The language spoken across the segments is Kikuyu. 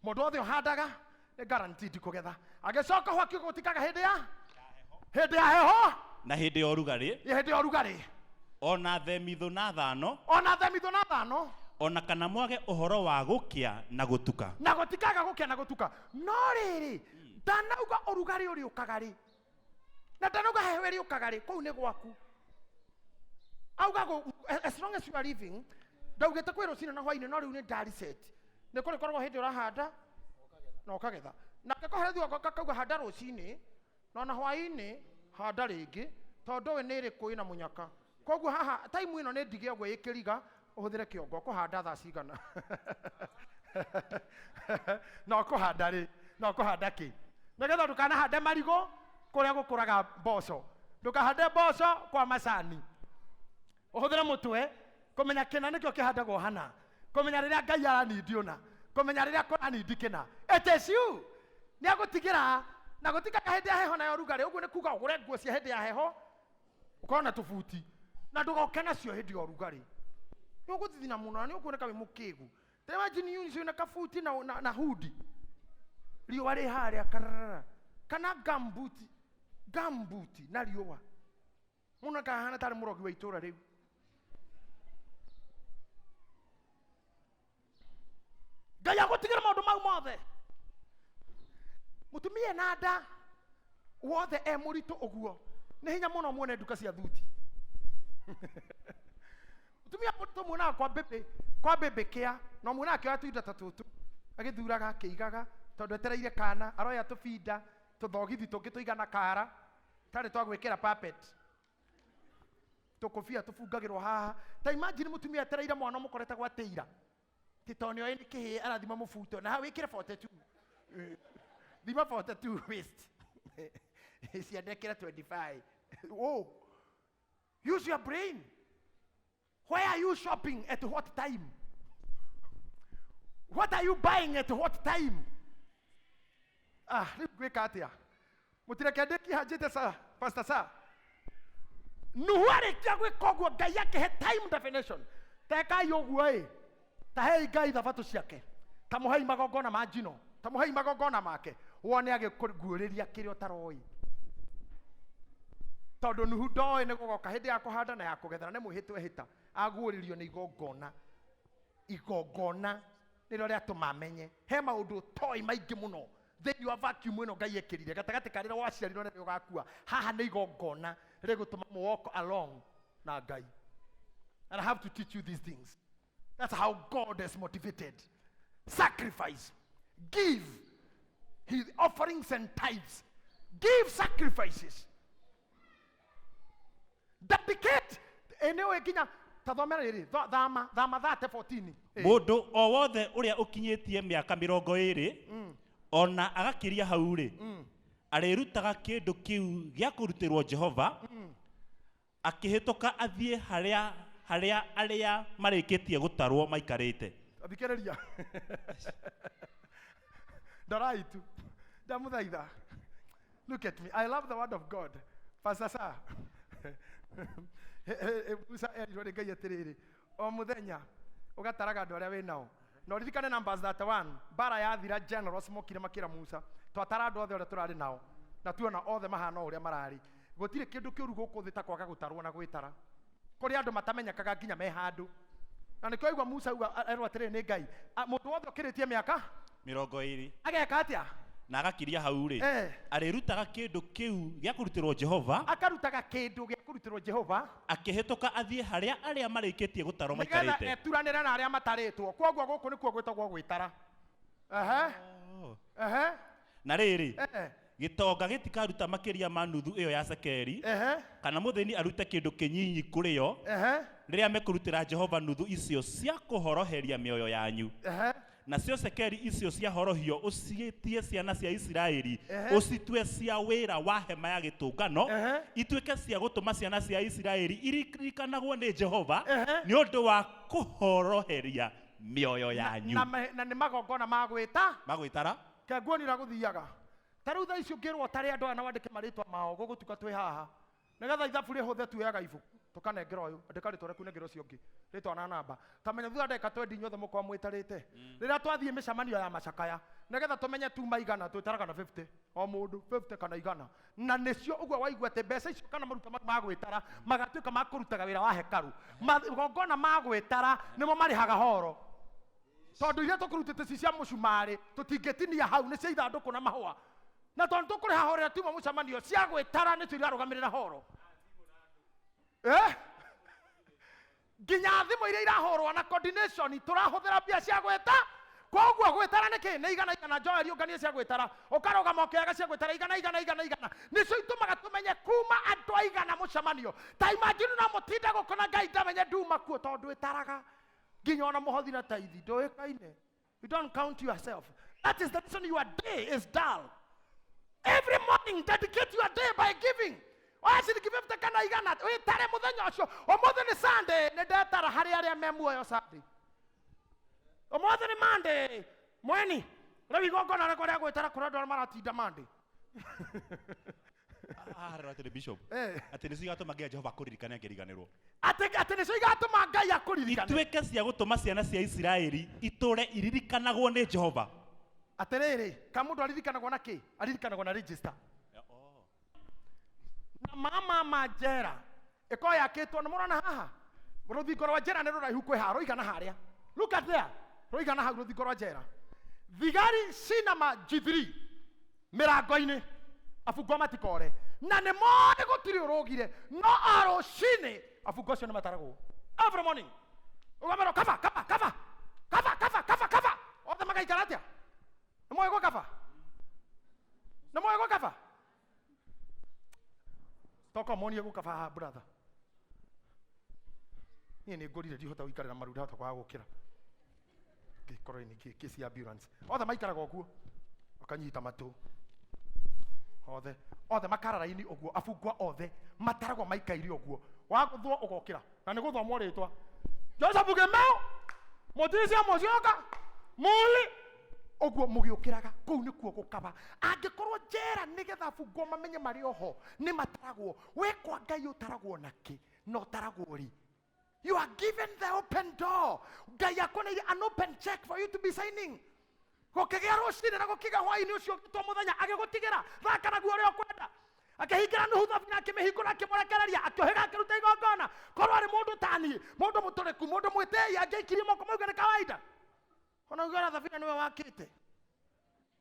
Mũndũ wothe ũhandaga nĩ guaranteed kũgetha. Agĩcoka ho akiuga gũtikaga hĩndĩ ya hĩndĩ ya heho, na hĩndĩ ya ũrugarĩ, ya hĩndĩ ya ũrugarĩ, ona themithũ na thano, ona themithũ na thano, ona kana mwage ũhoro wa gũkĩa na gũtuka. Na gũtikaga gũkĩa na gũtuka. No rĩrĩ, ndanauga ũrugarĩ ũrĩũkaga rĩ, na ndanauga heho ĩrĩũkaga rĩ, kũu nĩ gwaku. Auga as long as you are living, ndaugĩte kwĩ rũcinĩ na hwainĩ, no rĩu nĩ ndari set. Nĩ kũrĩkoragwo hĩndĩ ũrahanda na ũkagetha. Nake koherethi wakwa kakauga handa rũcinĩ na ona hwainĩ handa rĩngĩ, tondũ ũĩ nĩ ĩrĩkũ ĩna mũnyaka. Koguo haha time ĩno nĩ ndige ũguo ĩkĩriga, ũhũthĩre kĩongo. Ũkũhanda thaa cigana? Na ũkũhanda rĩ? Na ũkũhanda kĩ? Nĩgetha ndũkanahande marigũ kũrĩa gũkũraga mboco, ndũkahande mboco kwa macani. Ũhũthĩre mũtwe kũmenya kĩna nĩkĩo kĩhandagwo hana, kũmenya rĩrĩa Ngai aranindi ũna, kũmenya rĩrĩa kũranindi kĩna. It is you. Nĩ agũtigĩra na gũtikaga hĩndĩ ya heho na ya ũrugarĩ. Ũguo nĩ kuga ũgũre nguo cia hĩndĩ ya heho, ũkorwo na tũbuti, na ndũgoke nacio hĩndĩ ya ũrugarĩ. Nĩ ũgũthithina mũno na nĩ ũkuoneka wĩ mũkĩgu. Ta imagine you na kabuti na hudi, riũa rĩ harĩa kararara, kana gambuti, gambuti na riũa mũno, kahana tarĩ mũrogi wa itũra rĩu. Ngai agũtigĩra maũndũ mau mothe. Mũtumia na nda wothe e mũritũ ũguo, nĩ hinya mũno muone nduka cia thuti. Mũtumia mũritũ muonaga kwa mbĩmbĩ, kwa mbĩmbĩ kĩa no muonaga akĩoya tũindo ta tũtũ, agĩthuraga akĩigaga, tondũ etereire kana, aroya tũbinda tũthogithi tũngĩ tũigana kara tarĩ twa gwĩkĩra puppet, tũkũbia tũbungagĩrwo haha. Ta imagine mũtumia etereire mwana ũmũkorete gwa tĩira, ti tondũ nĩoĩ nĩ kĩhĩĩ, arathima mũbuto na hau wĩkĩre 42, thima 42 waist, ciandekĩra 25. Oh, use your brain. Where are you shopping at what time? What are you buying at what time? Ah, rĩu ngwĩka atĩa? Mũtireke ndĩkie hanjĩte sa pastor sa. Nuhu arĩkia gwĩka ũguo, Ngai akĩhe time definition. Tekai ũguo ĩ, tahei Ngai thabatũ ciake, tamũhei magongona ma njino, tamũhei magongona make, wone agĩkũguũrĩria kĩrĩa ũtaroĩ. Tondũ Nuhu ndoĩ nĩ gũgoka hĩndĩ ya kũhanda na ya kũgetha, na nĩ mwĩhĩtwa ehĩta, aguũrĩrio nĩ igongona. Igongona nĩrĩo rĩatũma amenye he maũndũ ũtoĩ maingĩ mũno thĩinĩ wa vacuum ĩno Ngai ekĩrire gatagatĩ ka rĩrĩa waciarirwo na rĩrĩa ũgakua. Haha nĩ igongona rĩgũtũma mũ walk along na Ngai. And I have to teach you these things. That's how God is motivated. Sacrifice, give his offerings and tithes, give sacrifices, dedicate. Anyway, nginya tathomera rĩrĩ, thama thama 30 14. Mũndũ o wothe ũrĩa ũkinyĩtie mĩaka 20 ona agakĩria hau rĩ, arĩrutaga kĩndũ kĩu gĩa kũrutĩrwo Jehova, akĩhĩtũka athiĩ harĩa arĩa marĩkĩtie gũtarwo maikarĩte. Thikĩrĩria, ndorai tu, ndamũthaitha. Look at me. I love the word of God. Pastor sir, Musa erirwo nĩ Ngai atĩrĩrĩ, o mũthenya ũgataraga andũ arĩa wĩ nao, na ũririkane Numbers 31, mbara yathira, generals mokire makĩra Musa, twatara andũ othe ũrĩa tũrarĩ nao na tuona othe mahana o ũrĩa mararĩ. Gũtirĩ kĩndũ kĩũru gũkũ thĩ ta kwaga gũtarwo na gwĩtara. Kũrĩ andũ matamenyekaga nginya me handũ, na nĩkĩo aigua Musa auga, erwo atĩrĩrĩ nĩ Ngai, mũndũ wothe ũkĩrĩtie mĩaka 20 ageka atĩa? Na agakiria hau rĩ, arĩrutaga kĩndũ kĩu gĩa kũrutĩrwo Jehova, Akarutaga kĩndũ gĩa kũrutĩrwo Jehova, akĩhĩtũka athiĩ harĩa arĩa marĩkĩtie gũtarwo nĩgetha maikarĩte. Eturanĩre na arĩa matarĩtwo. Koguo gũkũ nĩkuo gwĩtagwo gwĩtara. Ehe. Ehe. Na rĩrĩ, gĩtonga gĩtikaruta makĩria ma nuthu ĩyo ya cekeri, kana mũthĩni arute kĩndũ kĩnyinyi kũrĩ yo, rĩrĩa mekũrutĩra Jehova nuthu icio cia kũhoroheria mĩoyo yanyu. Nacio cekeri icio cia horohio ũciĩtie ciana cia Isiraeli, ũcitue cia wĩra wa hema ya gĩtũngano, ituĩke cia gũtũma ciana cia Isiraeli iririkanagwo nĩ Jehova nĩ ũndũ wa kũhoroheria mĩoyo yanyu. Na nĩ magongona ma gwĩta magwĩtara. Kenguoni ũrĩa gũthiaga. Ta rĩu thaa ici ũngĩrwo ũtare andũ aya na wandĩke marĩtwa mao, gũgũtuka twĩ haha, nĩgetha ithabu rĩhũthe, tuoyaga ibuku. Tũkanengera ũyũ, andĩka rĩtwa rĩaku, nengera ũcio ũngĩ rĩtwa na namba. Tamenya thutha ndagĩka 20 inyuothe mũkorwo mwĩtarĩte. Rĩrĩa twathiĩ mĩcemanio ya macakaya, nĩgetha tũmenye tuma igana, twĩtaraga na 50 o mũndũ, 50 kana igana. Na nĩcio ũguo waigua atĩ mbeca icio kana maruta mau ma gwĩtara magatuĩka ma kũrutaga wĩra wa hekarũ. Magongona ma gwĩtara nĩmo marĩhaga horo, tondũ iria tũkũrutĩte ci cia mũcumarĩ tũtingĩtinia hau, nĩ cia ithandũkũ na mahũa. Na tondũ tũkũrĩha horo ĩrĩa tuma mũcemanio, cia gwĩtara nĩcio irarũgamĩrĩra horo. Nginya thimũ iria irahũrwo na coordination tũrahũthĩra mbia cia gwĩta. Koguo gwĩtara nĩ kĩ? Nĩ igana igana. Joel, ũnganie cia gwĩtara, ũkarũgama ũkĩoyaga cia gwĩtara igana igana igana igana. Nĩcio itũmaga tũmenye kuma andũ aigana mũcemanio. Ta imagine, no mũtinde gũkũ na Ngai ndamenye nduma kuo, tondũ ĩtaraga nginya ona mũhothi na taithi ndũĩkaine. You don't count yourself. That is the reason your day is dull. Every morning, dedicate your day by giving. Oya ciringi 50 kana igana, wĩtare mũthenya ũcio. Ũmũthĩ nĩ Sunday, nĩ ndetara harĩ arĩa me muoyo Sunday. Ũmũthĩ nĩ Monday, mweni rĩu igongona rĩakwa rĩa gwĩtara kũrĩ andũ arĩa maratinda Monday. Haha atĩrĩ, Bishop, atĩ nĩcio igatũma nginya Jehova akũririkane angĩriganĩrwo. Atĩ nĩcio igatũma Ngai akũririkane. Ituĩke cia gũtũma ciana cia Isiraeli itũre iririkanagwo nĩ Jehova. Atĩrĩrĩ, ka mũndũ aririkanagwo na kĩ? Aririkanagwo na register. Na mama ma njera ĩkorwo yakĩtwo, nĩ mũrona haha rũthingo rwa njera nĩ rũraihu kwĩ haha, rũigana harĩa. Look at there, rũigana hau rũthingo rwa njera. Thigari cina ma G3 mĩrango-inĩ, abungwo matikore, na nĩ moĩ gũtirĩ ũrũgire. No o rũcinĩ abungwo acio nĩ mataragwo every morning. Ũgamerwo kaba kaba kaba kaba kaba kaba kaba, othe magaikara atĩa? Nĩ moĩ gwĩ kaba, nĩ moĩ gwĩ kaba. Toka monie gũkaba haha, brother. Niĩ nĩ ngũrire, ndihota gũikarĩra maru, ndahota kwaga gũkĩra ngĩkorwo nĩ kĩsi ambulance. Othe maikaraga ũguo, makanyita matũ othe, othe makara raini ũguo. Abungwa othe mataragwo maikaire ũguo. Wagũthwo ũgokĩra, na nĩ gũthomwo rĩtwa, Joseph Gĩmeu, Mũtisia Mũcioka, Muli, ũguo mũgĩũkĩraga. Kũu nĩkuo gũkaba. Angĩkorwo njera nĩgetha abungwo mamenye marĩ oho nĩ mataragwo, we kwa Ngai ũtaragwo nakĩ na ũtaragwo rĩ? You are given the open door. Ngai akuoneire an open check for you to be signing. Gũkĩgĩa rũcinĩ na gũkĩgĩa hwaĩ-inĩ ũcio ũgĩtwo mũthenya, agĩgũtigĩra thaka naguo ũrĩa ũkwenda. Akĩhingĩra Nuhu thabina, akĩmĩhingũra, akĩmũrekereria, akĩũhĩga, akĩruta igongona. Korwo arĩ mũndũ taniĩ, mũndũ mũtũrĩku, mũndũ mwĩtĩi, angĩaikirie moko mauge nĩ kawaida. Ona ugiona thabina niwe wakĩte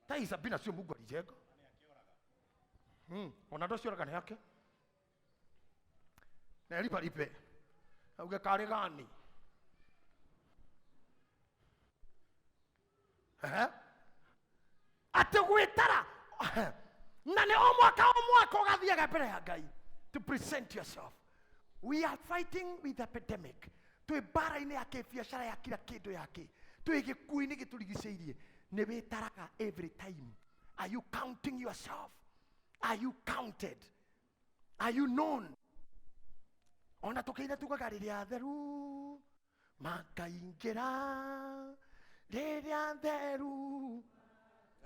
tai sabina sio Mungu alijenga. Ona ndo cioraga nĩ yake na eribaribe auge karĩ gani. Ehe. Atĩ gwĩtara na nĩ o mwaka o mwaka ũgathiaga mbere ya Ngai to present yourself. We are fighting with epidemic. Twĩ mbara-inĩ ya kĩbiacara, ya kila kĩndũ yake, twĩ gĩkuũ-inĩ gĩtũrigicĩirie. Nĩ wĩtaraga every time? Are you counting yourself? Are you counted? Are you known? Ona tũkĩina tugaga, rĩrĩa theru makaingĩra, rĩrĩa theru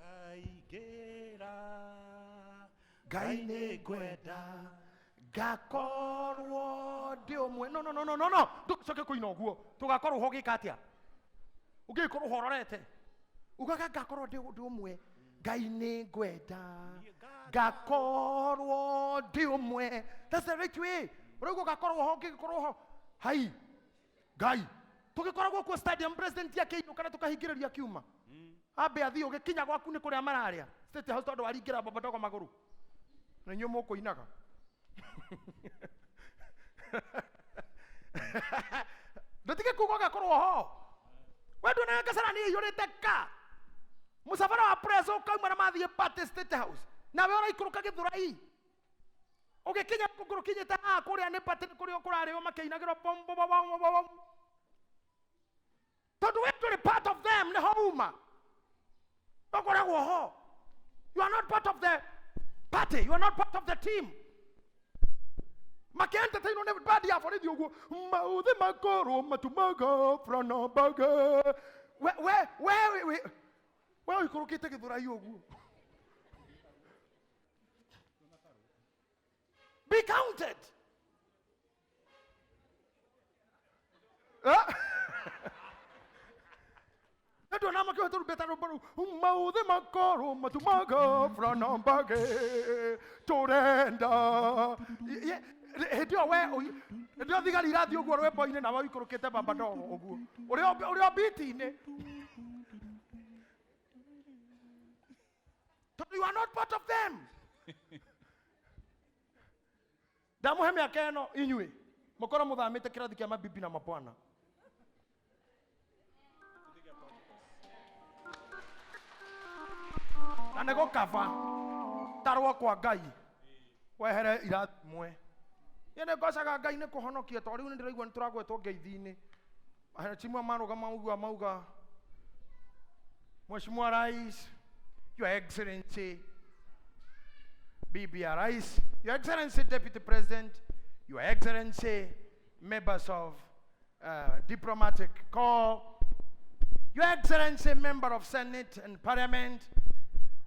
Kaingĩra. Ngai nĩ ngwenda ngakorwo ndĩ ũmwe. No, no, no, no, no, no, ndũcoke kũina ũguo. Tũgakorwo ho gĩka atĩa ũngĩkorwo hororete ugaga ngakorwo ndĩ ũmwe? Ngai nĩ ngwenda ngakorwo ndĩ ũmwe. That's the right way. Ũraigua ngakorwo ho, ngĩgĩkorwo ho hai Ngai tũgĩkoragwo kuo stadium, president akĩinũka na tũkahingĩrĩria kiuma ambe athiĩ. Ũgĩkinya gwaku nĩ kũrĩa mararĩa State House, tondũ waringĩra baba ndogo magũrũ na inyuĩ mũkũinaga. Ndũtige kuga ũgakorwo ho. We nduonaga Kasarani ĩiyũrĩte ka mũcabara wa press ũkauma na mathiĩ party State House, nawe ũraikũrũka Gĩthũrai, ũgĩkinya kũngũrũ kinyĩte haha kũrĩa nĩ party, nĩ kũrĩa kũrarĩo makĩinagĩrwo bom bom bom bom bom, tondũ we ndũrĩ part of them. Nĩho uma ũkoragwo ho. You are not part of the party, you are not part of the team. Makĩentertainwo nĩ bandi ya borithi ũguo, maũthĩ makorwo matumaga frana bage. We we we we we ũikũrũkĩte Gĩthũrai ũguo. Be counted. Andũ ona makĩoha tũrumbeta rwĩmbo rũu, maũthĩ makorwo matumaga franambage tũrenda. Hĩndĩ ĩyo we hĩndĩ ĩyo thigari irathiĩ ũguo rwĩmbo-inĩ nawe ũikũrũkĩte bamba ndogo ũguo ũrĩ o biti-inĩ, tondũ you are not part of them. Ndamũhe mĩaka ĩno inyuĩ mũkorwo mũthamĩte kĩrathi kĩa mabibi na mabwana. Na nĩ gũkaba tarwo kwa Ngai wehere irathimwe. Niĩ nĩ ngocaga Ngai nĩ kũhonokia, tondũ rĩu nĩ ndĩraigua nĩ tũragwetwo ngeithi-inĩ. Aheshimiwa marũgama ũguo mauga, Mheshimiwa Rais, Your Excellency, Bibi ya Rais, Your Excellency Deputy President, Your Excellency, members of diplomatic corps, Your Excellency, member of Senate and Parliament,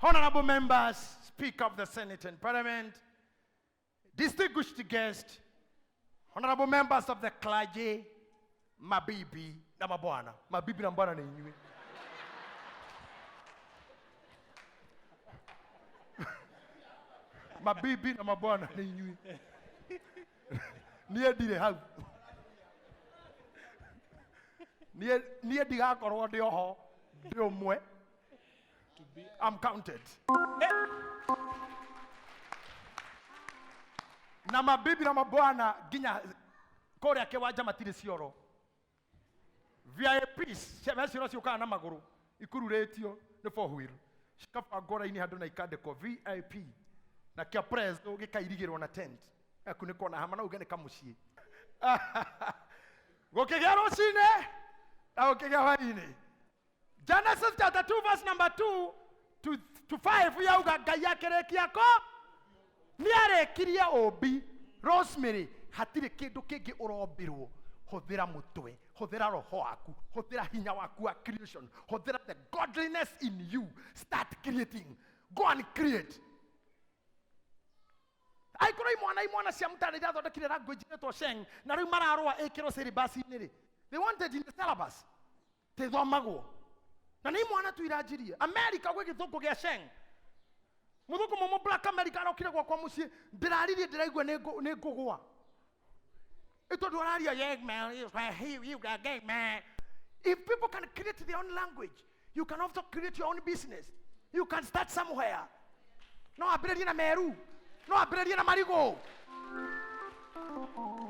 honorable members, Speaker of the Senate and Parliament, distinguished guests, honorable members of the clergy, mabibi na mabwana. Mabibi na mabwana ni inyuĩ. Mabibi na mabwana ni inyuĩ. Niĩ ndirĩ hau. Niĩ ndigakorwo ndĩ oho, ndĩ ũmwe. I'm counted. Na mabibi na mabwana nginya kũrĩa kĩwanja matirĩ cioro. VIPs ciana cioro ciũkaga na magũrũ ikururĩtio nĩ four wheel, cikabangwo raini handũ na ikandĩkwo VIP, na kĩa preso gĩkairigĩrwo na tent gakunĩkwo na hama, no uge nĩ kamũciĩ. Gũkĩgĩa rũcinĩ na gũkĩgĩa hwaĩ-inĩ. Genesis chapter 2 verse number 2 to 5 yauga Ngai akĩrĩkia ko nĩ arĩkirie ũmbi. Rosemary, hatirĩ kĩndũ kĩngĩ ũrombĩrwo. Hũthĩra mũtwe, hũthĩra roho waku, hũthĩra hinya waku wa creation, hũthĩra the godliness in you. Start creating, go and create. Aikorwo imwana cia mutana irathondekire language ĩtwo Sheng, na rĩu mararũa ĩkĩrwo syllabus-inĩ rĩ, they wanted in the syllabus tĩthomagwo na nĩ imwana tu iranjirie. America gwĩ gĩthũngũ gĩa Sheng. Mũthũngũ mũmũ Black America arokire gwakwa mũciĩ, ndĩraririe ndĩraigua nĩ ngũgũa. Ĩ tondũ araria, yeah, man, you got gay, man. If people can create their own language, you can also create your own business. You can start somewhere. No ambĩrĩrie na meru, no ambĩrĩrie na marigũ,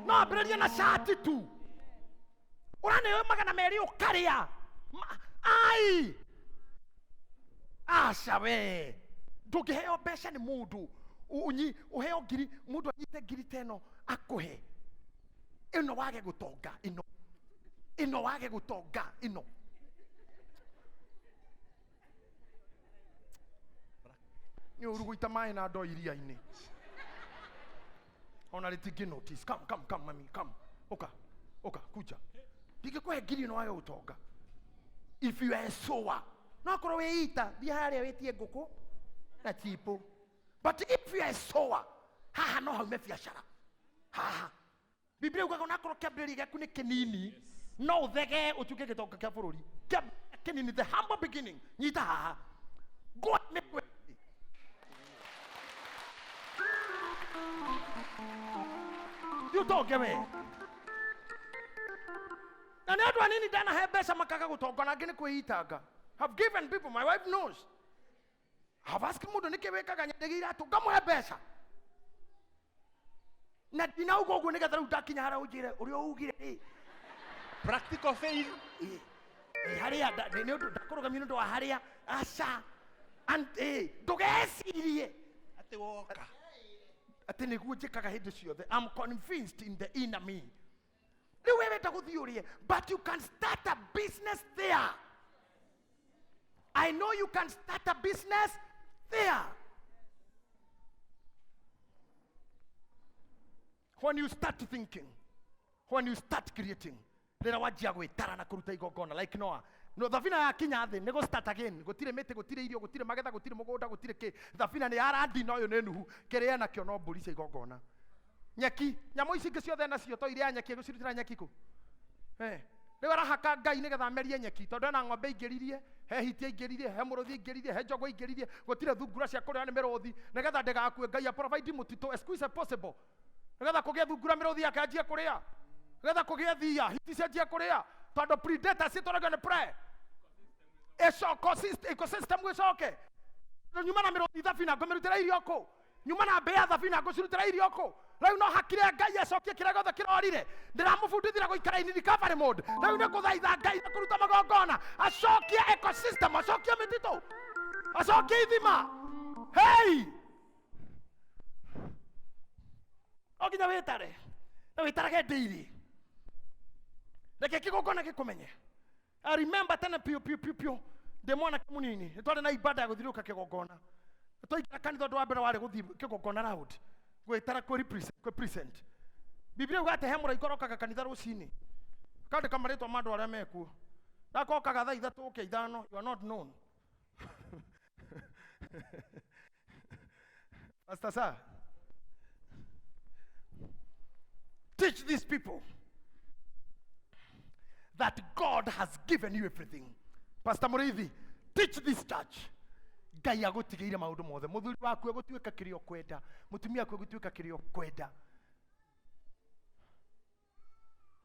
no ambĩrĩrie na cati tu. Ũraneo 200 ũkarĩa. Ai! Aca we. Ndũngĩheo mbeca nĩ mũndũ. Ũheo ngiri, mũndũ anyite ngiri ta ĩno akũhe. Ĩno wage gũtonga, ĩno. Ĩno wage gũtonga, ĩno. Nĩ ũru gũita maĩ na ndoo iria-inĩ. Ona rĩtingĩ notice. Come, come, come, mami, come. Ũka, ũka, kuja. Ndingĩkũhe ngiri ĩno wage gũtonga. If you are a sower, no akorwo wĩ ita, thiĩ harĩa wĩtie ngũkũ na chipo. But if you are a sower, haha no haume biacara. Haha. Biblia yugaga onakorwo kĩambĩrĩria gĩaku nĩ kĩnini, no ũthegee ũtuĩke gĩtonga kĩa bũrũri. Kĩambĩrĩria kĩnini, the humble beginning. Nyita haha. Go and make way. Thiĩ ũtonge we. Na nĩ andũ anini ndanahe mbeca makaga gũtonga, na angĩ nĩ kwĩitanga. Have given people, my wife knows. Have asked mũndũ nĩkĩ wĩkaga nyendegia iratũ, ngamũhe mbeca. Na ndinauga ũguo nĩgetha rĩu ndakinya harĩa ũnjĩre ũrĩa ugire rĩ. Practical faith. Harĩa nĩ ũndũ ndakũrũgamia nĩ ũndũ wa harĩa. Aca. And ndũgecirie atĩ woka. Atĩ nĩguo njĩkaga hĩndĩ ciothe. I'm convinced in the inner me. Rĩu we wenda gũthiĩ ũrĩe, but you can start a business there. I know you can start a business there. When you start thinking, when you start creating, rĩrĩa wanjia gwĩtara na kũruta igongona like Noah. No thabina yakinya thĩ nĩ gũ start again. Gũtirĩ mĩtĩ, gũtirĩ irio, gũtirĩ magetha, gũtirĩ mũgũnda, gũtirĩ kĩ. Thabina nĩ ya randi, na ũyũ nĩ Nuhu. Kĩrĩa enakĩo no mbũri cia igongona. Nyeki, nyamũ ici ingĩ ciothe enacio to iria nyeki, egũcirutĩra nyeki kũ? Rĩu arahaka Ngai nĩgetha amerie nyeki, tondũ ena ng'ombe ingĩririe, He hiti aingĩririe, he mũrũthi aingĩririe, he njogu aingĩririe, gũtirĩ thungura cia kũrĩo nĩ mĩrũthi, nĩgetha ndĩgakue. Ngai a provide mũtitũ as quick as possible, nĩgetha kũgĩe thungura mĩrũthi yake anjie kũrĩa, nĩgetha kũgĩe thia hiti cianjie kũrĩa, tondũ predator citũragio nĩ prey. Ecosystem ĩcoke. Nyuma na mĩrũthi thabina ngũmĩrutĩra irio kũ? Nyuma na mbĩa thabina ngũcirutĩra irio kũ? Rĩu no hakire Ngai acokie kĩrĩa gĩothe kĩrorire. Ndĩramũbundithira gũikara in recovery mode. Rĩu nĩ kũthaitha Ngai na kũruta magongona, acokie ecosystem, acokie mĩtitũ, acokie ithima. Hey, no nginya wĩtare na wĩtarage ndĩirĩ. Reke kĩgongona gĩkũmenye. I remember tene piũ piũ piũ piũ ndĩ mwanake mũnini, nĩ twarĩ na ibada ya gũthiũrũrũka kĩgongona. Twaingĩra kanitha, ũndũ wa mbere warĩ gũthiĩ kĩgongona round, gwĩtara, kwĩ present. Biblia yuga atĩ he mũraika ũrokaga kanitha rũcinĩ, akandĩka marĩtwa ma andũ arĩa mekuo. Ndakokaga thaa 3 ũke 5, you are not known. Pastor sir, teach these people that God has given you everything. Pastor Muriithi, teach this church. Ngai agũtigĩire maũndũ mothe. Mũthuri waku egũtuĩka kĩrĩa ũkwenda, mũtumia waku egũtuĩka kĩrĩa ũkwenda.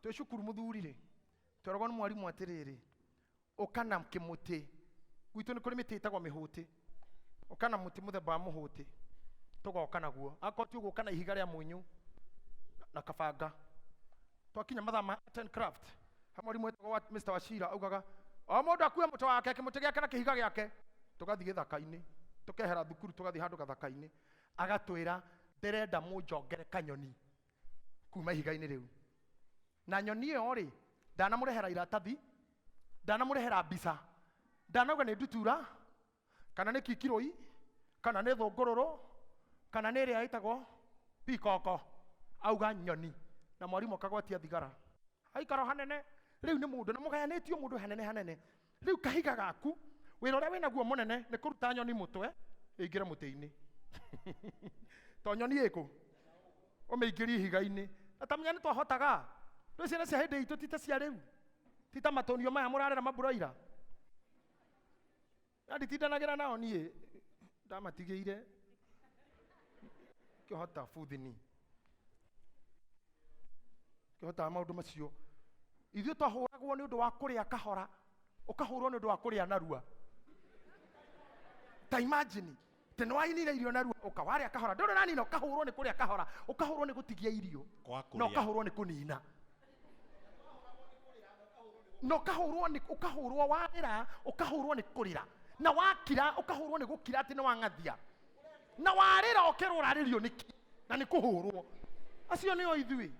Twĩ cukuru mũthuri rĩ, tweragwo nĩ mwarimũ atĩrĩrĩ, ũka na kĩmũtĩ. Gwitũ nĩ kũrĩ mĩtĩ ĩtagwo mĩhũtĩ. Ũka na mũtĩ mũthemba wa mũhũtĩ, tũgoka naguo. Akorwo ti ũgũka na ihiga rĩa mũnyũ na kabanga. Twakinya mathaa ma art and craft, he mwarimũ wetagwo Mr. Wachira augaga o mũndũ akue mũtĩ wake, kĩmũtĩ gĩake na kĩhiga gĩake, tũgathiĩ gĩthaka-inĩ, tũkehera thukuru tũgathiĩ handũ gathaka-inĩ. Agatwĩra ndĩrenda mũnjongere kanyoni kuma ihiga-inĩ rĩu, na nyoni ĩyo rĩ, ndanamũrehera iratathi, ndanamũrehera mbica, ndanauga nĩ ndutura kana nĩ kikirũi kana nĩ thũngũrũrũ kana nĩ ĩrĩa ĩtagwo pikoko, auga nyoni. Na mwarimũ akagwatia thigara, aikara hanene. Rĩu nĩ mũndũ na mũgayanĩtio mũndũ hanene hanene. Rĩu kahiga gaku, wĩra ũrĩa wĩnaguo mũnene nĩ kũruta nyoni mũtwe ĩingĩre mũtĩ-inĩ, to nyoni ĩkũ ũmĩingĩrie ihiga-inĩ. Na ta menya nĩ twahotaga twĩ ciana cia hĩndĩ itũ, ti ta cia rĩu, ti ta matũnio maya mũrarera maburoira. Na nditindanagĩra nao niĩ, ndamatigĩire kĩhota buthini kĩhotaga maũndũ macio. Ithuĩ twahũragwo nĩ ũndũ wa kũrĩa kahora, ũkahũrwo nĩ ũndũ wa kũrĩa narua. Ta imagine atĩ nĩ wainire irio narua, ũka warĩa kahora, ndũrĩ ũranina, ũkahũrwo nĩ kũrĩa kahora, ũkahũrwo nĩ gũtigia irio, Kwa na kũrĩa. Ũkahũrwo nĩ kũnina, na ũkahũrwo nĩ ũkahũrwo warĩra, ũkahũrwo nĩ kũrĩra, na wakira ũkahũrwo nĩ gũkira atĩ nĩ wang'athia, na warĩra ũkerwo ũrarĩrio nĩkĩ na nĩ kũhũrwo. Acio nĩo ithuĩ.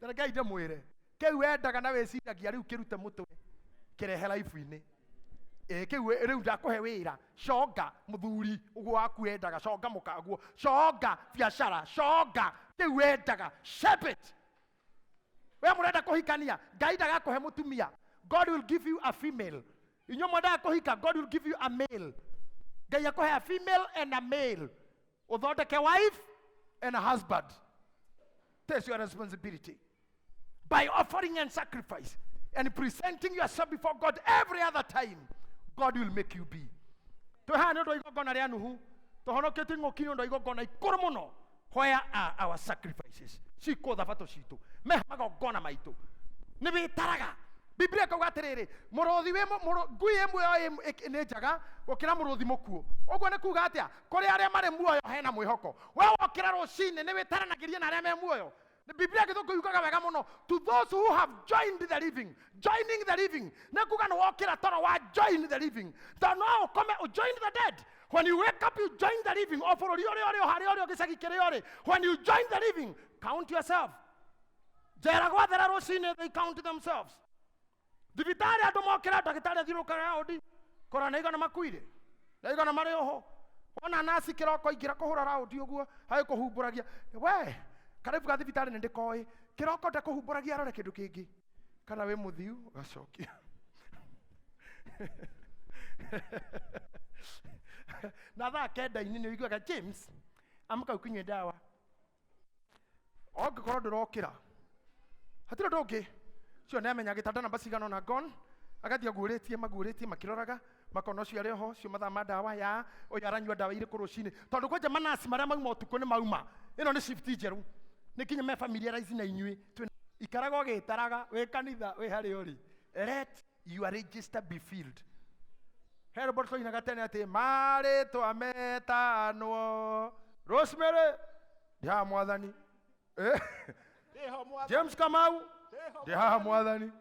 Reke ndĩmwĩre, kĩu wendaga na wĩciragia rĩu kĩrute mũtwe, kĩrehe life-inĩ. Ĩ kĩu rĩu ndakũhe wĩra, conga mũthuri ũguo waku wendaga, conga mũkaguo, conga biacara, conga kĩu wendaga, shape it. We mũrenda kũhikania, Ngai ndagakũhe mũtumia, God will give you a female. Inyuĩ mwendaga kũhika, God will give you a male. Ngai akũhe a female and a male, ũthondeke wife and a husband. That's your responsibility. By offering and sacrifice and presenting yourself before God every other time, God will make you be. Twĩ haha nĩ ũndũ wa igongona rĩa Nuhu, tũhonoketio ing'ũki nĩ ũndũ wa igongona ikũrũ mũno. Where are our sacrifices? Cikũ thabatũ citũ meha magongona maitũ nĩ wĩtaraga. Biblia ĩkauga atĩrĩrĩ, mũrũthi wĩ ngui ĩ muoyo nĩ njega gũkĩra mũrũthi mũkuũ. Ũguo nĩ kuga atĩa? Kũrĩ arĩa marĩ muoyo hena mwĩhoko. We wokĩra rũcinĩ nĩ wĩtaranagĩria na arĩa me muoyo. Biblia gĩthũngũ yugaga wega mũno, to those who have joined the living. Joining the living nĩ kuga nĩ wokĩra toro wa join the living, to no ũkome ũ join the dead. When you wake up, you join the living. O bũrũri ũrĩa ũrĩ, o harĩa ũrĩ, o gĩcagi kĩrĩa ũrĩ, when you join the living, count yourself. Njera gwathera rũcinĩ, they count themselves. Thibitarĩ andũ mokĩra, ndagĩtarĩ athiũrũrũka raũndi kũrora nĩ igana makuire na igana marĩ oho. Wona naci kĩroko ingĩra kũhũra raũndi ũguo agĩkũhumbũragia, we karibu ga thibitarĩ nĩ ndĩkoĩ kĩroko ndakũhumbũragia, arore kĩndũ kĩngĩ kana wĩ mũthiu, gacokia na thaa 9-inĩ nĩ ũiguaga James amka ũkinyue ndawa. Ongĩkorwo ndũrokĩra, hatirĩ ũndũ ũngĩ cio nĩamenya gĩtanda namba cigana ũna gone. Agathiĩ aguũrĩtie maguũrĩtie makĩroraga makona ũcio arĩ oho ũcio mathaa ma ndawa ya ũyũ aranyua ndawa irĩkũ rũcinĩ tondũ kwanja manasi marĩa mauma ũtukũ nĩ mauma ĩno nĩ shift njerũ nĩ nginya me familiarize na inyuĩ ikaraga ũgĩtaraga wĩ kanitha wĩ harĩa ũrĩ. Let your register be filled. He rwĩmbo twainaga tene atĩ marĩtwa metanwo Rosemary ndĩ haha mwathani. James Kamau ndĩ haha mwathani.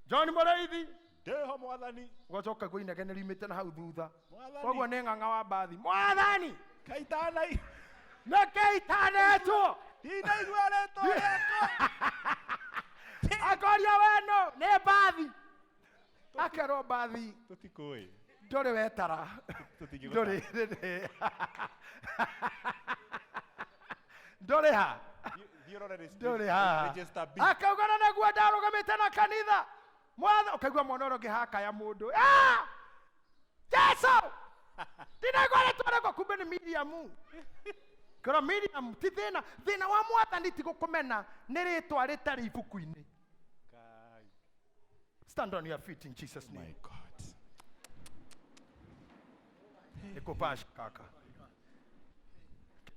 John Mũrĩithi ndĩho mwathani. Ũgacoka ũkaigua inegene riumĩte na hau thutha. Koguo nĩ ng'ang'a wa mbathi. Mwathani! Kaitanai nĩkĩ itanetwo? Ndinaigua rĩtwa rĩakwa. Akoria weno nĩ mbathi. Akerwo mbathi. Tũtikũĩ. Ndũrĩ wetara. Ndũrĩ ndũrĩ ha? Ndũrĩ haha akauga na naguo ndarũgamĩte na kanitha. Mwatha ũkaigua mwana ũrĩa ũngĩ hakaya mũndũ. Ah! Jesu! Ndinaigua rĩtwa rĩakwa kumbe nĩ Miriam. Kĩrwo Miriam ti thĩna. Thĩna wa mwathani ti gũkũmena nĩ rĩtwa rĩtarĩ ibuku-inĩ. Stand on your feet in Jesus name. My God. Nĩkũpash kaka.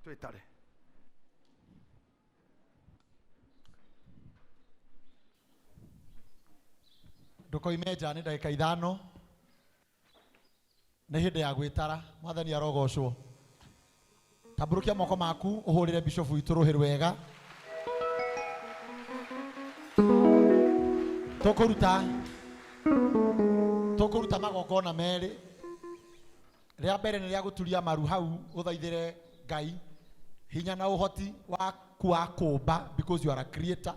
Twĩtare. Ndũkoime nja nĩ ndagĩka ithano. Nĩ hĩndĩ ya gwĩtara. Mwathani arogocwo. Tambũrũkia moko maku ũhũrĩre bishop witũ rũhĩ rwega. Tũkũruta magongona merĩ. Rĩa mbere nĩ rĩa gũturia maru hau ũthaithĩre Ngai hinya na ũhoti waku wa kũmba because you are a creator.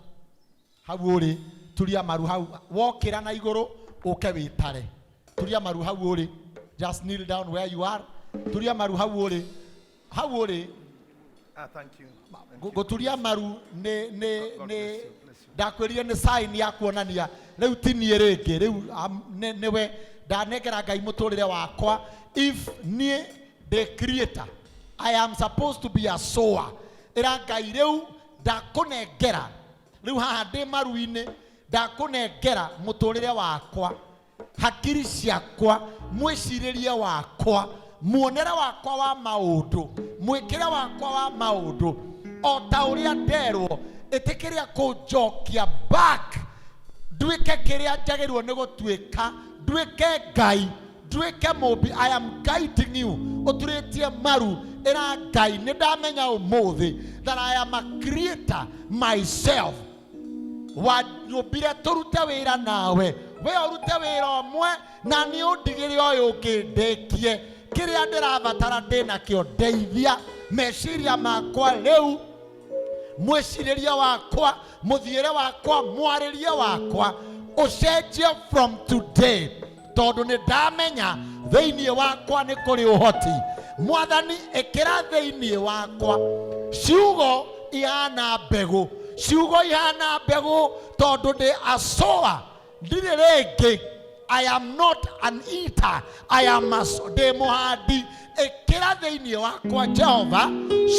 Hau ũrĩ turia maru hau wokĩra na igũrũ ũke wĩtare. Turia maru hau ũrĩ, just kneel down where you are. Turia maru hau ũrĩ, hau ũrĩ. Thank you. Gũturia maru nĩ nĩ nĩ ndakwĩrire nĩ sign ya kuonania rĩu ti niĩ rĩngĩ rĩu nĩwe ndanengera Ngai mũtũrĩre wakwa. If niĩ ndĩ creator, I am supposed to be a sower. Ĩra Ngai rĩu ndakũnengera rĩu haha ndĩ maru-inĩ ndakũnengera mũtũrĩre wakwa, hakiri ciakwa, mwĩcirĩrie wakwa, muonere wakwa wa maũndũ, mwĩkĩre wakwa wa maũndũ o ta ũrĩa nderwo ĩtĩkĩria kũnjokia back nduĩke kĩrĩa njagĩrĩirwo nĩ gũtuĩka, nduĩke Ngai, nduĩke mũmbi. I am guiding you. Ũturĩtie maru ĩra Ngai nĩ ndamenya ũmũthĩ that I am a creator myself. Wanyũmbire tũrute wĩra nawe, we ũrute wĩra ũmwe na niĩ ũndigĩre ũyũ ũngĩ ndĩkie. Kĩrĩa ndĩrabatara ndĩnakĩo, ndeithia meciria makwa rĩu, mwĩcirĩrie wakwa, mũthiĩre wakwa, mwarĩrie wakwa ũcenjie from today, tondũ nĩ ndamenya thĩinĩ wakwa nĩ kũrĩ ũhoti. Mwathani ĩkĩra thĩinĩ wakwa ciugo ihana mbegũ, ciugo ihana mbegũ, tondũ ndĩ asoa, ndirĩ rĩngĩ. I am not an eater, I am a ndĩ mũhandi. Ĩkĩra thĩinĩ wakwa Jehova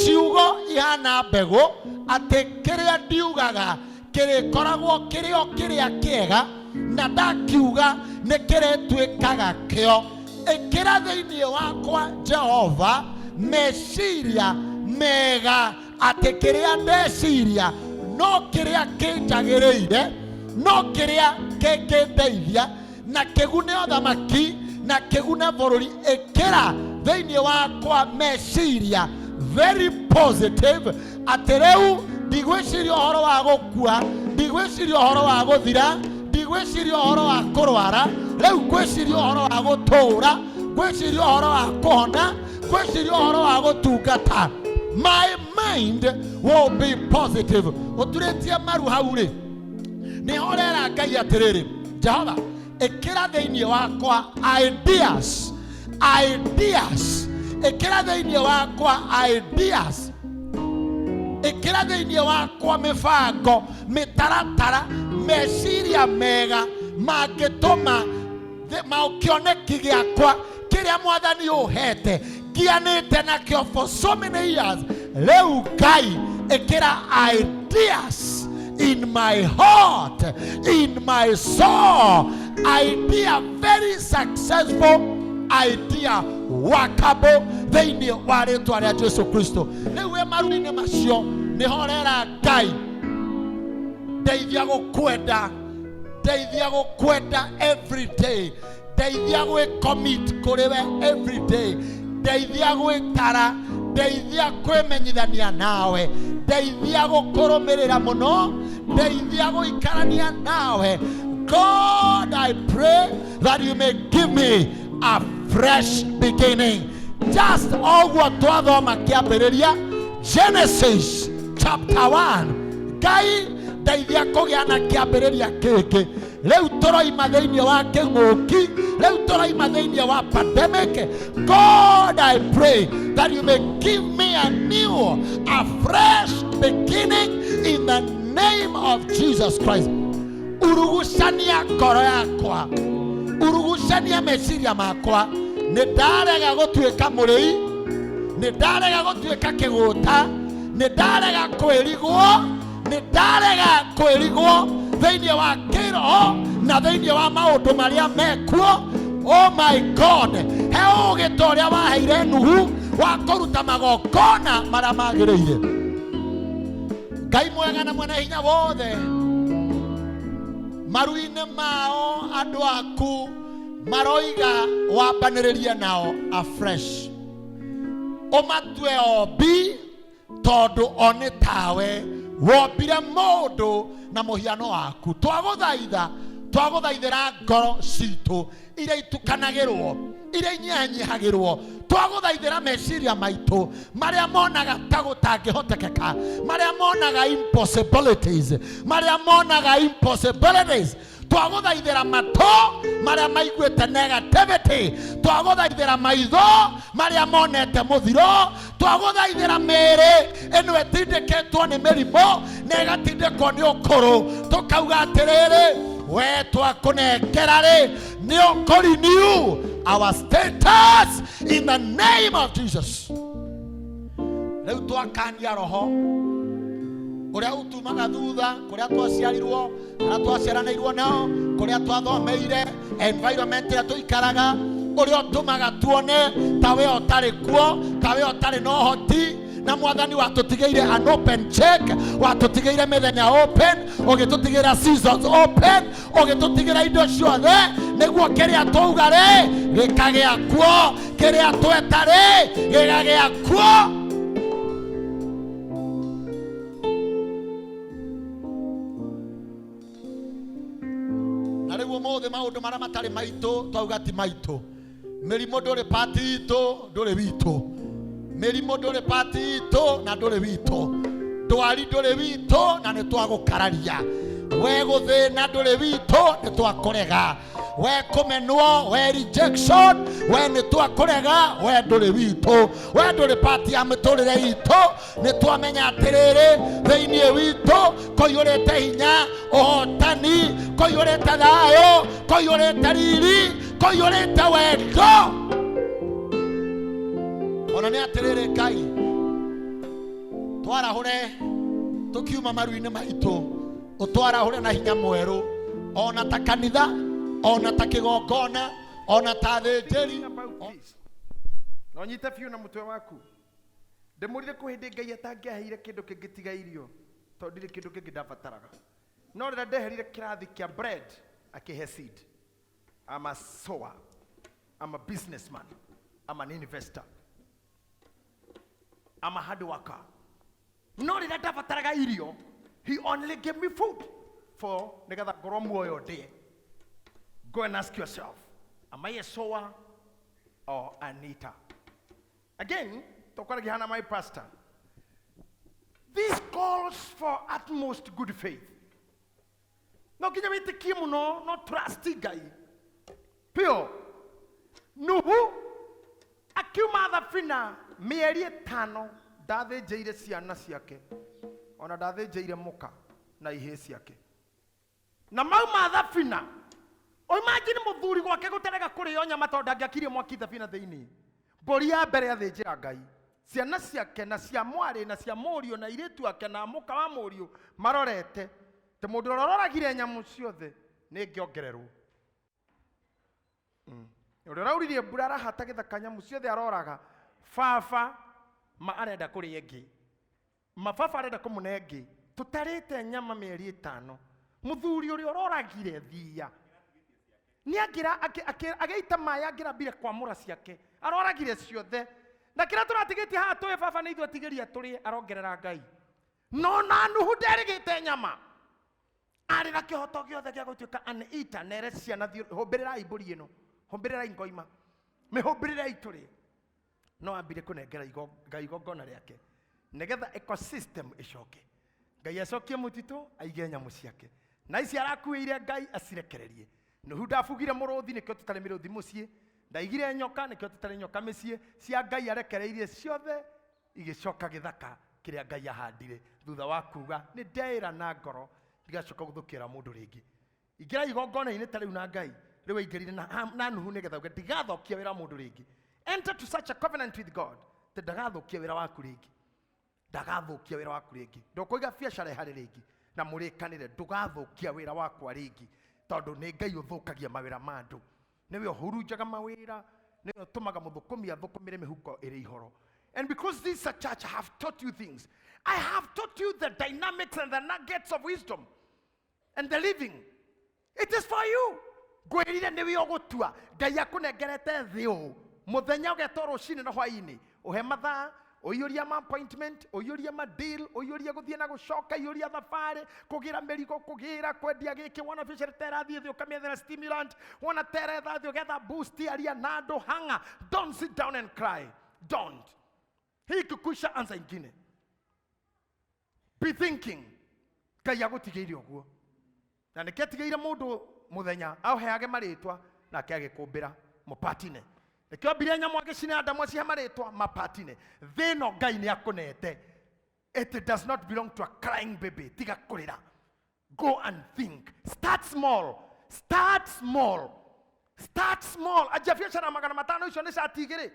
ciugo ihana mbegũ, atĩ kĩrĩa ndiugaga kĩrĩkoragwo kĩrĩ o kĩrĩa kĩega, na ndakiuga nĩ kĩrĩtuĩkaga kĩo. Ĩkĩra thĩinĩ wakwa Jehova meciria mega, atĩ kĩrĩa ndeciria no kĩrĩa kĩnjagĩrĩire, no kĩrĩa kĩngĩndeithia na kĩgune ũthamaki na kĩgune bũrũri. Ĩkĩra thĩinĩ wakwa meciria very positive, atĩ rĩu ndigwĩciria ũhoro wa gũkua, ndigwĩciria ũhoro wa gũthira, ndigwĩciria ũhoro wa kũrwara, rĩu ngwĩciria ũhoro wa gũtũũra, ngwĩciria ũhoro wa kũhona, ngwĩciria ũhoro wa gũtungata. My mind will be positive. Ũturĩtie maru hau rĩ, nĩ horera Ngai atĩrĩrĩ, Jehova ĩkĩra thĩinĩ wakwa ideas, ideas, ĩkĩra thĩinĩ wakwa ideas, ĩkĩra thĩinĩ wakwa mĩbango, mĩtaratara, meciria mega mangĩtũma kĩoneki gĩakwa kĩrĩa mwathani ũhete ngianĩte nakĩo for so many years. Rĩu Ngai ĩkĩra ideas in my heart, in my soul, Idea, very successful idea, workable thĩinĩ wa rĩtwa rĩa Jesu Kristo. Rĩu wĩ maru-inĩ macio nĩho ũrera Ngai, ndeithia gũkwenda, ndeithia gũkwenda every day, ndeithia gwĩ commit kũrĩ we every day, ndeithia gwĩtara, ndeithia kwĩmenyithania nawe, ndeithia gũkũrũmĩrĩra mũno, ndeithia gũikarania nawe. God, I pray that you may give me a fresh beginning. Just ũguo twathoma kĩambĩrĩria Genesis chapter 1, Ngai ndeithia kũgĩa na kĩambĩrĩria kĩngĩ. Rĩu tũroima thĩinĩ wa kĩng'ũki, rĩu tũroima thĩinĩ wa pandemic. God, I pray that you may give me a new, a fresh beginning in the name of Jesus Christ. Urugucania ngoro yakwa, urugucania meciria makwa. Nĩ ndarega gũtuĩka mũrĩi, nĩ ndarega gũtuĩka kĩgũta, nĩ ndarega kwĩrigwo, nĩ ndarega kwĩrigwo thĩinĩ wa kĩroho na thĩinĩ wa maũndũ marĩa mekuo. Oh my God, he ũũgĩ ta ũrĩa waheire Nuhu wa kũruta magongona marĩa magĩrĩire. Ngai mwega na mwene hinya wothe, maru-inĩ mao andũ aku maroiga wambanĩrĩrie nao afresh, ũmatue ombi tondũ o nĩ tawe wombire mũndũ na mũhiano waku. Twagũthaitha, twagũthaithĩra ngoro citũ iria itukanagĩrwo, iria inyihanyihagĩrwo. Twagũthaithĩra meciria maitũ marĩa monaga ta gũtangĩhotekeka, marĩa monaga impossibilities, marĩa monaga impossibilities. Twagũthaithĩra matũ marĩa maiguĩte negativity, twagũthaithĩra maitho marĩa monete mũthiro, twagũthaithĩra mĩĩrĩ ĩno ĩtindĩkĩtwo nĩ mĩrimũ na ĩgatindĩkwo nĩ ũkũrũ, tũkauga atĩrĩrĩ, we twakũnengera rĩ, nĩ ũkũ-renew our status in the name of Jesus. Rĩu twakania roho ũrĩa utumaga thutha, kũrĩa twaciarirwo, kũrĩa twaciaranĩirwo nao, kũrĩa twathomeire, environment ĩrĩa tũikaraga, ũrĩa ũtũmaga tuone ta we ũtarĩ kuo, ta we ũtarĩ na ũhoti. Na mwathani watũtigĩire an open check, watũtigĩire mĩthenya open, ũgĩtũtigĩra seasons open, ũgĩtũtigĩra indo ciothe, nĩguo kĩrĩa twauga rĩ gĩkagĩa kuo, kĩrĩa tweta rĩ gĩkagĩa kuo. Na rĩu ũmũthĩ maũndũ marĩa matarĩ maitũ twauga ti maitũ. Mĩrimũ ndũrĩ pati itũ, ndũrĩ witũ. Mĩrimũ ndũrĩ pati itũ na ndũrĩ witũ. Ndwari ndũrĩ witũ na nĩ twagũkararia. We gũthĩna ndũrĩ witũ, nĩ twakũrega. We kũmenwo, we rejection, we nĩ twakũrega, we ndũrĩ witũ, we ndũrĩ pati ya mĩtũrĩre itũ. Nĩ twamenya atĩrĩrĩ, thĩinĩ witũ kũiyũrĩte hinya, ũhotani, kũiyũrĩte thayũ, kũiyũrĩte riri, kũiyũrĩte wendo. Ona nĩ atĩrĩrĩ, Ngai, twarahũre tũkiuma maru-inĩ maitũ, ũtwarahũre na hinya mwerũ, ona ta kanitha, ona ta kĩgongona, ona ta thĩnjĩri. About this. Na ũnyite biũ na mũtwe waku. Ndĩmũrire kwĩ hĩndĩ Ngai atangĩaheire kĩndũ kĩngĩ tiga irio, tondũ ndirĩ kĩndũ kĩngĩ ndabataraga. No rĩrĩa ndeherire kĩrathi kĩa bread, akĩhe seed. I'm a sower, I'm a businessman, I'm an investor, I'm a hard worker. No rĩrĩa ndabataraga irio, he only gave me food for nĩgetha ngorwo muoyo ndĩe. Go and ask yourself, am I a sower or an eater? Again, tũkwaragia hana my pastor. This calls for utmost good faith. No nginya wĩtĩkie mũno, no trust Ngai pio. Nuhu akiuma thabina mĩeri 5, ndathĩnjĩire ciana ciake, ona ndathĩnjĩire mũka na ihĩĩ ciake, na mauma thabina. O imagine mũthuri gwake gũterega kũrĩo nyama tondũ ndangĩakirie mwaki thabina thĩinĩ. Mbũri ya mbere athĩnjĩra Ngai, ciana ciake na cia mwarĩ na cia mũriũ na airĩtu ake na mũka wa mũriũ marorete te mũndũ ũrĩa ũroragire nyamũ ciothe nĩ ngĩongererwo. Ũrĩa ũrauririe mbura arahata gĩthaka, nyamũ ciothe aroraga. Baba ma arenda kũrĩa ĩngĩ, ma baba arenda kũmũne ĩngĩ. Tũtarĩte nyama mĩeri 5. Mũthuri ũrĩa ũroragire thiia nĩ angĩra agĩita maĩ, angĩrambire kwamũra ciake, aroragire ciothe. Na kĩrĩa tũratigĩtie haha tũĩ baba nĩ ithuĩ atigĩria tũrĩe, arongerera Ngai. No na Nuhu nderĩgĩte nyama, arĩ na kĩhoto gĩothe gĩa gũtuĩka an eater, nere ciana thiĩ hũmbĩrĩrai mbũri ĩno, hũmbĩrĩrai ngoima, mĩhũmbĩrĩrei tũrĩe. No ambire kũnengera Ngai igongona rĩake nĩgetha ecosystem ĩcoke. Ngai acokie mũtitũ, aige nyamũ ciake, na ici arakuĩire Ngai acirekererie. Nuhu ndabugire mũrũthi, nĩkĩo tũtarĩ mĩrũthi mũciĩ. Ndaigire nyoka, nĩkĩo tũtarĩ nyoka mĩciĩ. Cia Ngai arekereirie ciothe igĩcoka gĩthaka kĩrĩa Ngai ahandire, thutha wa kuga nĩ ndeĩra na ngoro ndigacoka gũthũkĩra mũndũ rĩngĩ. Ingĩra igongona-inĩ ta rĩu na Ngai rĩu aingĩrire na Nuhu nĩgetha uge ndigathũkia wĩra wa mũndũ rĩngĩ. Enter to such a covenant with God atĩ ndagathũkia wĩra waku rĩngĩ, ndagathũkia wĩra waku rĩngĩ. Ndũkũiga biacara ĩharĩ rĩngĩ na mũrĩkanĩre ndũgathũkia wĩra wakwa rĩngĩ, tondũ nĩ Ngai ũthũkagia mawĩra ma andũ. Nĩwe ũhurunjaga mawĩra, nĩwe ũtũmaga mũthũkũmi athũkũmĩre mĩhuko ĩrĩ ihoro. And because this a church, I have taught you things. I have taught you the dynamics and the nuggets of wisdom and the living. It is for you. Ngwĩrire nĩwe ũgũtua. Ngai akũnengerete thĩ ũũ. Mũthenya ũgetwo rũcinĩ na hwaĩ-inĩ. Ũhe mathaa, ũiyũrie ma appointment, ũiyũrie ma deal, ũiyũrie gũthiĩ na gũcoka, ũiyũrie thabarĩ, kũgĩra mĩrigo, kũgĩra, kwendia gĩkĩ, wona biacara ta ĩrathiĩ thĩ ũkamĩethera stimulant, wona ta ĩretha thĩ ũgetha boost, aria na andũ, hanga. Don't sit down and cry. Don't. Hii kikuisha, anza ingine. Be thinking. Ngai agũtigĩire ũguo. Na nĩkĩo atigĩire mũndũ mũthenya aũheage marĩtwa, nake agĩkũmbĩra mũpatine. Nĩkĩo ambire nyamũ agĩcina Adamu acihe marĩtwa mapatine. Thĩ ĩno Ngai nĩ akũnete. It does not belong to a crying baby. Tiga kũrĩra. Go and think. Start small. Start small. Start small. Anjia biacara 500, icio nĩ cati igĩrĩ.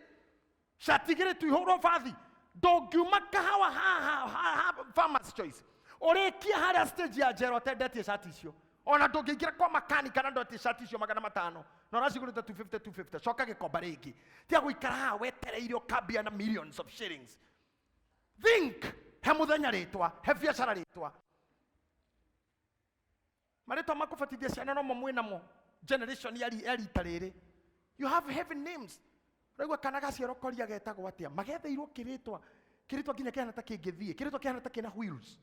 Cati igĩrĩ tu ihũrwo bathi. Ndũngiuma kahawa haha haha Farmers Choice ũrĩkie harĩa stage ya njera ũtendetie cati icio. Ona ndũngĩingĩra kwa makanika na ndwetie cati icio 500 na ũracigũrĩte 250 250. Coka gĩkomba rĩngĩ. Tiga gũikara haha wetereire ũkambia na millions of shillings. Think. He mũthenya rĩtwa, he biacara rĩtwa. Marĩtwa ma kũbatithia ciana nomo mwĩ namo generation ya rita rĩrĩ. You have heavy names. Ũraigua kana gaciarwo koria getagwo atĩa? Magetheirwo kĩrĩtwa, kĩrĩtwa nginya kĩhana ta kĩngĩthiĩ, kĩrĩtwa kĩhana ta kĩna wheels.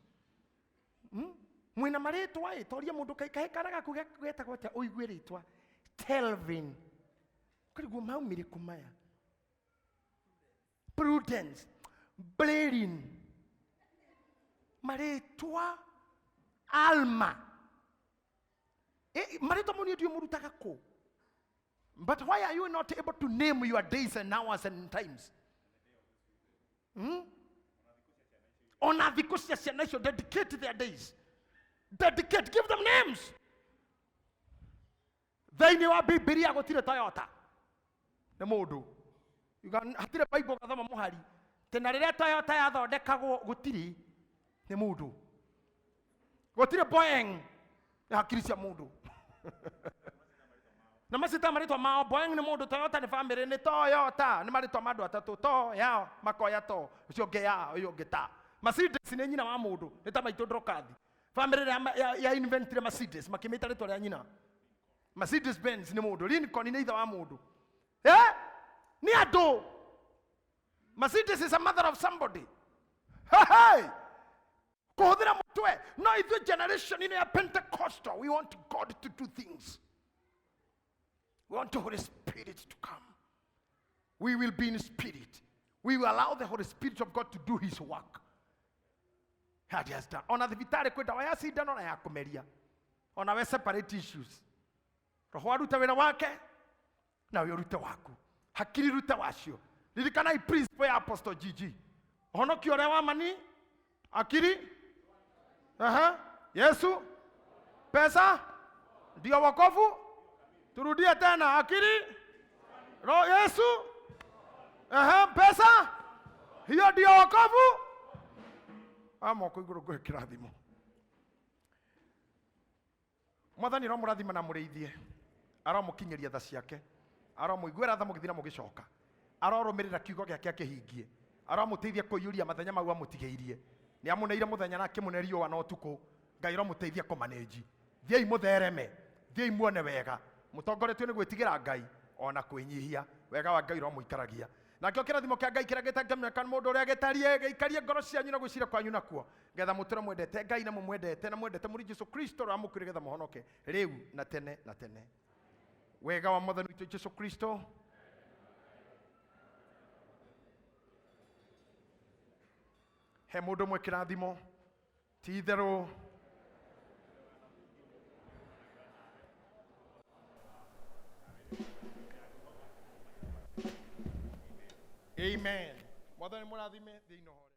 Mwĩna marĩtwa ĩ, toria mũndũ kahe kana gaku getagwo atĩa ũigue rĩtwa. Telvin. Ũkarigwo maumire kũ maya? Prudence, Blairin, marĩtwa Alma. Marĩtwa mau niĩ ndiũĩ mũrutaga kũ. But why are you not able to name your days and hours and times? Ona thikũ cia ciana icio, dedicate their days. Dedicate, give them names. Thĩinĩ wa Bibilia gũtirĩ Toyota. Nĩ mũndũ. Hatirĩ Bible ũgathoma mũhari. Tena rĩrĩa Toyota yathondekagwo gũtirĩ, nĩ mũndũ. Gũtirĩ Boeing, nĩ hakiri cia mũndũ. Na macita marĩtwa mao, Boeing nĩ mũndũ, Toyota nĩ family, nĩ Toyota, nĩ marĩtwa ma andũ atatũ, to yao makoya to, ũcio ũngĩ ya, ũyũ ũngĩ ta. Mercedes nĩ nyina wa mũndũ, nĩ ta maitũ Ndrokathi. Family ĩrĩa ya inventire Mercedes, makĩmĩta rĩtwa rĩa nyina. Mercedes Benz nĩ mũndũ, Lincoln nĩ ithe wa mũndũ. Nĩ andũ. Mercedes is a mother of somebody. Hey, hey! Kũhũthĩra mũtwe. No ithuĩ generation ĩno ya Pentecostal, we want God to do things. We want the Holy Spirit to come. We will be in spirit. We will allow the Holy Spirit of God to do his work. Had he has done. Ona thibitarĩ kwĩ ndawa ya cindano na ya kũmeria. Ona we separate issues. Roho aruta wĩra wake na we ũrute waku. Hakiri rute wacio. Ririkanai principle ya Apostle GG. Ũhonokio ũrĩa wa mani, akiri, aha, Yesu, pesa, ndio wokovu. Turudie tena, akiri, ro, Yesu, aha, pesa, hiyo ndio wokovu. Moko igũrũ ngũhe kĩrathimo. Mwathani aromũrathima na mũrĩithie, aromũkinyĩria tha ciake. Aromũiguĩra tha mũgĩthiĩ na mũgĩcoka. Arorũmĩrĩra kiugo gĩake akĩhingie. Aromũteithia kũiyũria mathenya mau amũtigĩirie. Nĩ amũneire mũthenya na akĩmũne riũa na ũtukũ. Ngai aromũteithia kũmanĩnji. Thiĩi mũthereme, thiĩi muone wega. Mũtongoretio nĩ gwĩtigĩra Ngai ona kwĩnyihia. Wega wa Ngai ũromũikaragia. Nakĩo kĩrathimo kĩa Ngai kĩrĩa gĩtangĩmenyeka nĩ mũndũ ũrĩa gĩtariĩ, gĩikarie ngoro cianyu na gwĩciria kwanyu nakuo, getha mũtũre mwendete Ngai na mũmwendete na mwendete mũrĩ Jesu Kristo ũrĩa wamũkuire getha mũhonoke rĩu na tene na tene. Wega wa Mwathani witũ Jesu Kristo he mũndũ ũmwe kĩrathimo ti itherũ amen. Mwathani mũrathime thĩinĩ ũhoro.